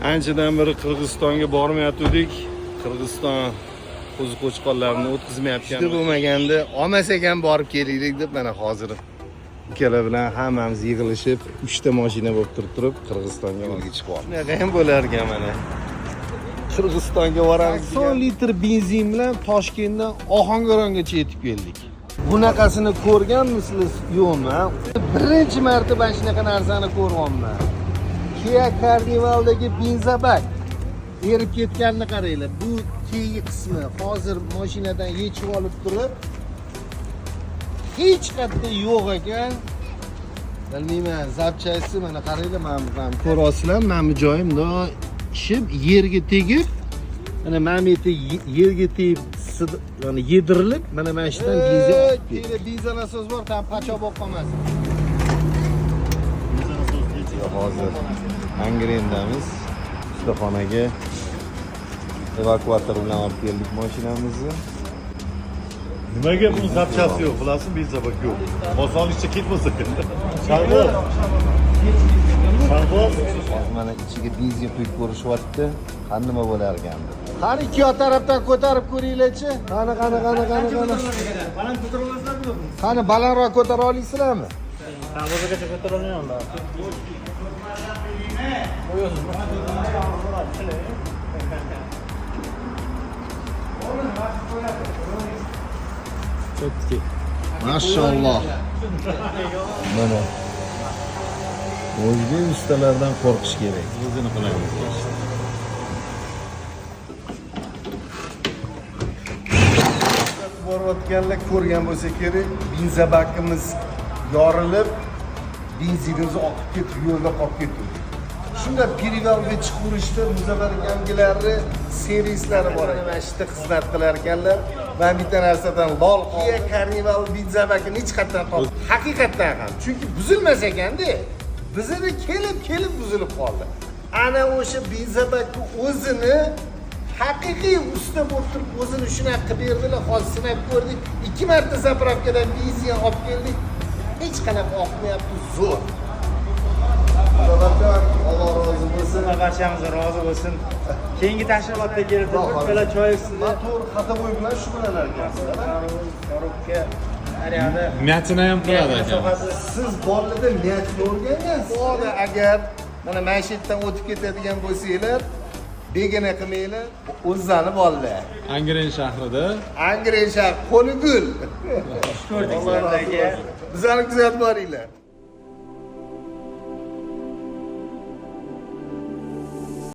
Anchadan beri Qirg'izistonga bormayotgandik. Qirg'iziston qo'zi qo'chqorlarini o'tkazmayotgan. Juda bo'lmaganda olmasak ham borib kelaylik deb mana hozir ukalar bilan hammamiz yig'ilishib 3 ta mashina bo'lib turib Qirg'izistonga yo'lga chiqyapmiz. Shunaqa ham bo'lar ekan mana. Qirg'izistonga boramiz. 80 litr benzin bilan Toshkentdan Ohangarongacha yetib keldik. Bunaqasini ko'rganmisizlar yo'qmi? Birinchi marta mana shunaqa narsani ko'ryapman. Kia Carnival'dagi benzobak erib ketganini qaranglar. Bu keyingi qismi hozir mashinadan yechib olib turib hech qayerda yo'q ekan. Bilmayman, zapchasti mana qaranglar, mana bu ko'ryapsizlar, mana bu joyim bundoq ishib yerga tegib, mana bu yerda yerga tegib, yani yedirilib, mana shu yerdan benzin oqib ketdi. Benzin nasos bor, tam pacho bo'lib qolmasin. Hozir Angrendamiz. Ustaxonaga evakuator bilan olib keldik mashinamizni. Nimaga buni zapchasi yo'q, bilasizmi, benzobak yo'q. Osonlikcha ketmasa ekan. Shang'oz. Shang'oz. Hozir mana ichiga benzin quyib ko'rishyapti. Qani nima bo'lar ekan deb. Qani ikki yoq tarafdan ko'tarib ko'ringlarchi. Qani qani qani qani qani. Baland ko'tara olasizlarmi? Qani balandroq ko'tara olasizlarmi? Tamozagacha ko'tara olmayman. Mashalloh. Mana. O'zbek ustalardan qo'rqish kerak. O'zini qilamiz. Borayotganlar ko'rgan bo'lsa kerak, benzobakimiz yorilib, benzinimiz oqib ketib, yo'lda qolib ketdi. Shunda Perivalga chiqurishda Muzaffar akamgilarni servislari bor ekan. Mana shu yerda xizmat qilar ekanlar. Men bitta narsadan lol qoldim. Kia Carnival benzobakini hech qayerdan top. Haqiqatdan ham, chunki buzilmas ekanda. Bizada kelib buzilib qoldi. Ana o'sha benzobakni o'zini haqiqiy usta bo'lib turib o'zini shunaqa qilib berdilar. Hozir sinab ko'rdik. 2 marta zapravkadan benzin olib keldik. Hech qanaqa oqmayapti, zo'r. Alloh rozi bo'lsin. Barchamizdan rozi bo'lsin. Keyingi tashrifotda kelib Xudo bir xohlasa. piyola choy ustida. Motor ходовой bilan shug'ullanar ekansizlar. Korobka naryoqda Myatina ham qiladi aka. sohasi. Siz bolalarda miyatni o'rgangansiz. Bola agar mana shu yerdan o'tib ketadigan bo'lsanglar, begona qilmanglar, o'zlari bolalar. Angren shahrida Angren shahri qo'li gul. Ko'rdik sizlarga. Bizani kuzatib boringlar.